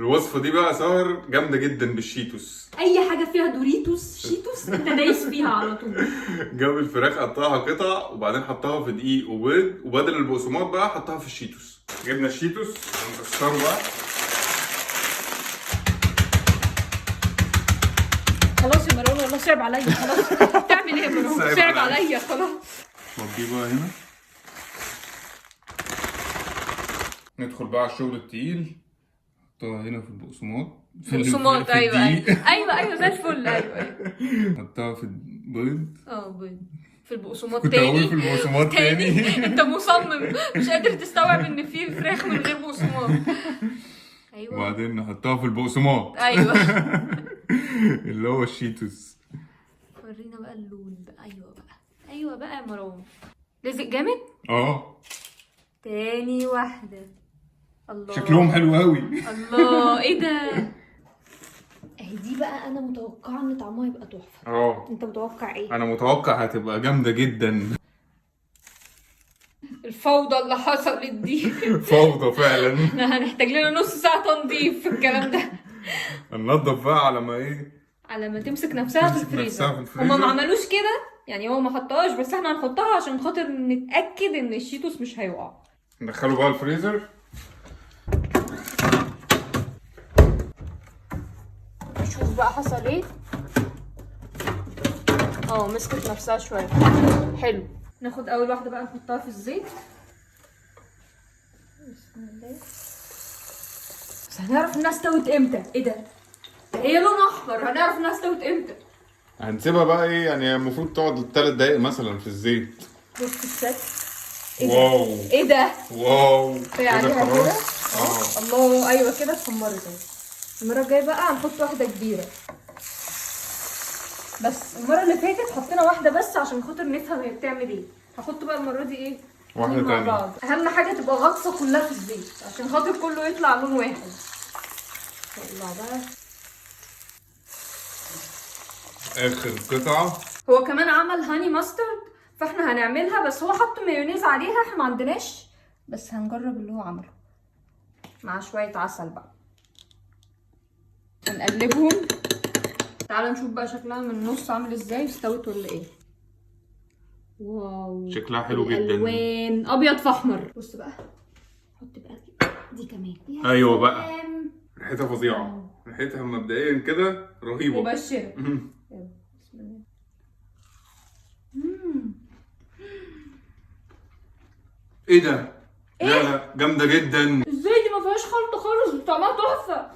الوصفة دي بقى سهر جامدة جدا بالشيتوس. اي حاجة فيها دوريتوس شيتوس انت دايس فيها على طول. جاب الفراخ قطعها قطع وبعدين حطها في دقيق وبيض، وبدل البقسماط بقى حطها في الشيتوس. جبنا الشيتوس ونكسره بقى. خلاص يا مروان والله صعب عليا، خلاص تعمل ايه يا مروان؟ صعب صعب عليا. عليا خلاص. نوديه بقى هنا. ندخل بقى على الشغل التقيل. حطها هنا في البقسماط، في بقسماط. في ايوه الدقيق. ايوه ايوه ايوه زي الفل. ايوه ايوه. حطها في البيض. اه بيض في البقسماط. كنت هقول تاني في البقسماط تاني. انت مصمم مش قادر تستوعب ان في فراخ من غير بقسماط. ايوه. وبعدين نحطها في البقسماط. ايوه. اللي هو الشيتوس. ورينا بقى اللون بقى. ايوه بقى، ايوه بقى يا مروان، لزق جامد. اه. تاني واحدة. الله شكلهم حلو قوي. الله ايه ده؟ اهي دي بقى انا متوقعه ان طعمها يبقى تحفة. اه. انت متوقع ايه؟ انا متوقع هتبقى جامدة جدا. الفوضى اللي حصلت دي. فوضى فعلا. احنا هنحتاج لنا نص ساعة تنظيف في الكلام ده. هننضف بقى على ما ايه، على ما تمسك نفسها في تمسك الفريزر. نفسها في الفريزر. هما ما عملوش كده يعني، هو ما حطهاش، بس احنا هنحطها عشان خاطر نتاكد ان الشيتوس مش هيقع. ندخله بقى الفريزر. شوف بقى حصل ايه. مسكت نفسها شوية. حلو. ناخد اول واحدة بقى نحطها في الزيت. بسم الله. بس هنعرف انها استوت امتى؟ ايه ده؟ ده هي لون احمر، هنعرف انها استوت امتى؟ هنسيبها بقى ايه يعني، المفروض تقعد 3 دقايق مثلا في الزيت. بص الشكل. ايه ده؟ wow ايه ده؟ wow. كفاية كده عليها كده. خلاص. اه. الله ايوه كده اتحمرت اهو. المرة الجاية بقى هنحط واحدة كبيرة. بس المرة اللي فاتت حطينا واحدة بس عشان خاطر نفهم هي بتعمل ايه. هحط بقى المرة دي ايه؟ واحدة اتنين مع تانية. بعض. اهم حاجة تبقى غطسه كلها في الزيت عشان خاطر كله يطلع لون واحد. طلع بقى اخر قطعه. هو كمان عمل honey mustard، فاحنا هنعملها، بس هو حط مايونيز عليها، احنا ما عندناش، بس هنجرب اللي هو عمله مع شوية عسل بقى. هنقلبهم. تعالى نشوف بقى شكلها من النص عامل ازاي، استوت ولا ايه. wow شكلها حلو جدا. الالوان ابيض في احمر. بص بقى، حط بقى دي كمان. يا ايوه بقى. سلام. ريحتها فظيعة، ريحتها مبدئيا كده رهيبة. مبشرة. يلا بسم الله. ايه ده؟ لا لا جامدة جدا. ازاي دي ما فيهاش خلطه خالص، طعمها تحفة.